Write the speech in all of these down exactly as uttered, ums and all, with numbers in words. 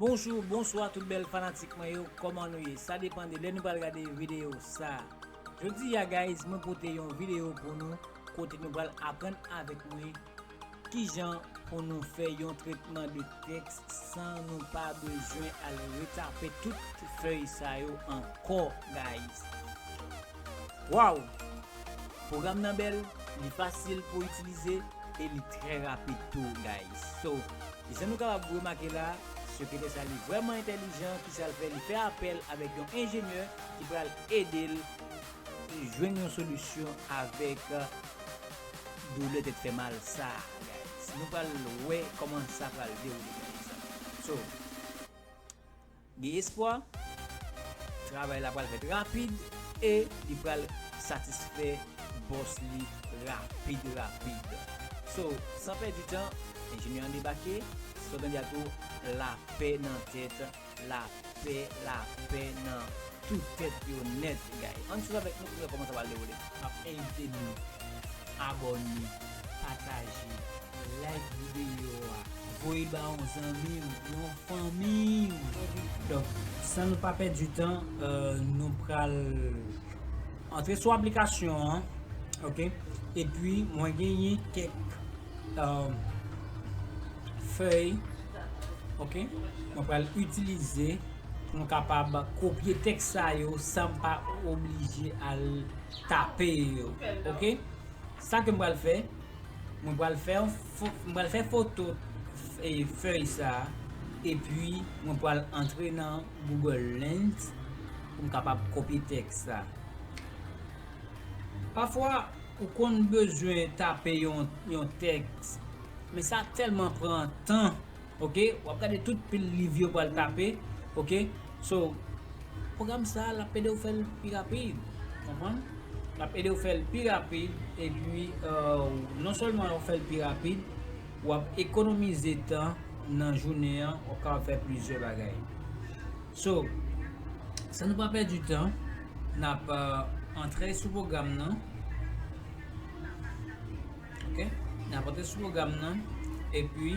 Bonjou, bonswa tout bèl fanatik mwen yo, kòman nou ye? Sa depann de lè nou pral gade videyo sa. Jodi a, guys, mwen pote yon videyo pou nou kote nou pral aprann avèk mwen kijan pou nou fè yon tretman de tèks san nou pa bezwen al retape tout fèy sa yo ankò, guys. Waw! Pwogram nan bèl, li fasil pou itilize e li trè rapid tou, guys. So, jan nou kapab remake la, sekretè sa li vrèman entèlijan, kisa l fè? Li fè apèl avèk yon enjenyè ki pral ede l jwenn yon solisyon avèk, euh, doulè tèt fè mal sa, guys. Nou pral wè kòman sa pral dewoule, guys. So, gen espwa, travay la pral fèt rapid e li pral satisfè bòs li rapid, rapid. So, san pèdi tan, enjenyè an debake, sa w tande a tou, lapè nan tèt, lapè, lapè nan tout tèt yo nèt, guys. Ann swiv avèk nou pou nou wè kòman sa pral dewoule. M ap envite nou abòne, pataje, like videyo a, voye ba yon zanmi w, yon fanmi w. Donk, san nou pa pèdi tan, euh, nou pral antre sou aplikasyon an, oke? Epi, mwen genyen kèk, euh, fèy, oke? Mwen pral itilize pou m kapab kopye tèks sa yo san m pa oblije al tape yo, oke? Sa ke m pral fè, mwen pral fè yon fo-, mwen pral fè foto, e, fèy sa, epi mwen pral antre nan Google Lens pou m kapab kopye tèks sa. Pafwa, ou konn bezwen tape yon, yon tèks, men sa tèlman pran tan, oke? W ap gade tout pil liv yo pral tape, oke? So, pwogram sa a, l ap ede w fè l pi rapid, konprann? L ap ede w fè l pi rapid, epi, euh, non sèlman w ap fè l pi rapid, w ap ekonomize tan nan jounen an, w ap kapab fè plizyè bagay. So, san nou pa pèdi tan, n ap, euh, antre sou pwogram nan. Oke? N ap antre sou pwogram nan, epi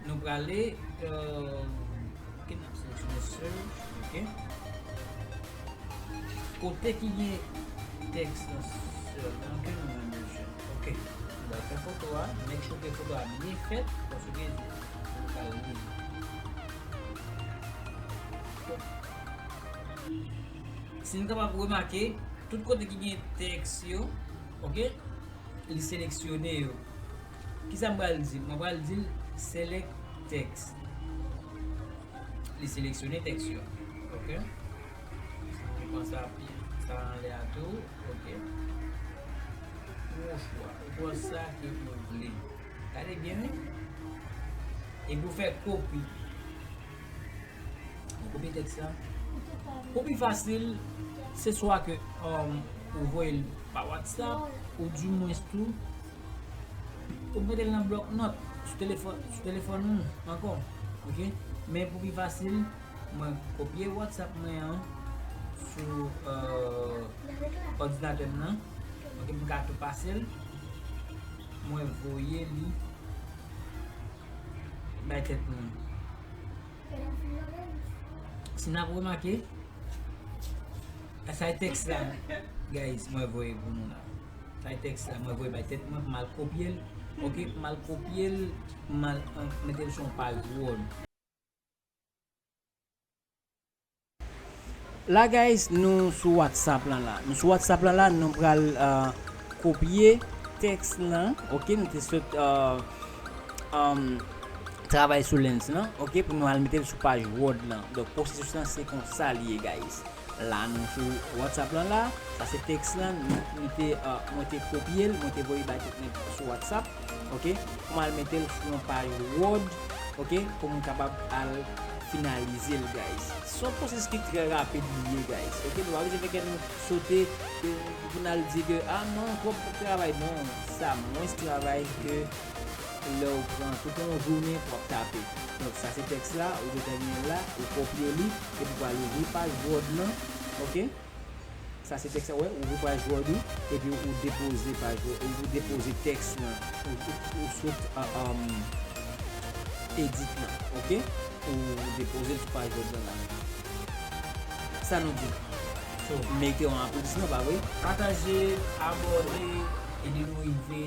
nou prale, euh, oke, n ap seleksyone search, oke? Kote ki gen tèks nan search lan ke nou menm bezwen. Oke. Nou pral fè foto a, make sure ke foto a byen fèt, paske nou pral li. Si nou kapab remake, tout kote ki gen tèks yo, oke, li seleksyone yo. Kisa m pral di? Mwen pral di l select text. Li seleksyone tèks yo. Oke. Mwen pran sa, sa anlè a tou. Oke. Ou chwa. Ou pran sa ke ou vle. Gade byen, wi. Epi ou fè kopi. Ou kopye tèks la. Pou pi fasil, se swa ke, um, ou voye l pa WhatsApp, ou dimwens tou, ou mete l nan blòk nòt sou telefòn, sou telefòn ou ankò. Oke? Men pou pi fasil, mwen kopye WhatsApp mwen an sou, euh, òdinatè m nan. Oke, m ka tou pase l. Mwen voye li bay tèt mwen. Si n ap remake, sa e tèks la, guys, mwen voye pou nou la. Sa e tèks la, mwen voye bay tèt mwen pou m al kopye l. Oke, pou m al kopye l, pou m al, euh, mete l sou yon paj Word. La, guys, nou sou WhatsApp lan la. Nou sou WhatsApp lan la, nou pral, euh, kopye tèks lan. Oke, nou te sot, euh, um, travay sou Lens lan. Oke, pou nou al mete l sou paj Word lan. Donk, pwosesis lan, se konsa li ye, guys. La, nou sou WhatsApp lan la. Sa se tèks lan. Nou, nou te, euh, mwen te kopye l, mwen te voye bay tèt mwen sou WhatsApp. Oke, pou m al mete l sou yon paj Word, oke, pou m kapab al finalize l, guys. Se yon pwosesis ki trè rapid li ye, guys. Oke, nou pa bezwen fè kè nou sote, ke, pou n al di ke, ah non, twòp travay. Non, sa mwens travay ke lè w pran tout yon jounen pou w ap tape. Donk, sa se tèks la, ou gentan gen l la, ou kopye li, epi w al ouvri paj Word lan, oke? Sa se tèks la, wè, ou ouvri paj Word ou, epi ou depoze paj Word, ou depoze tèks lan, ou, ou, ou sot, a, um, edit lan, oke? ou depoze l sou paj Jòdlan la. Sa nou di? So, Merite yon aplodisman, pa vre? Pataje, abòne, ede nou rive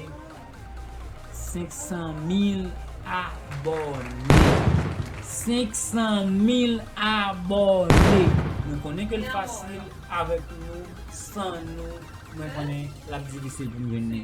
senk san mil abòne. Senk san mil abòne. Nou konnen ke l fasil avèk nou, san nou, mwen konnen l ap difisil pou m jwenn li.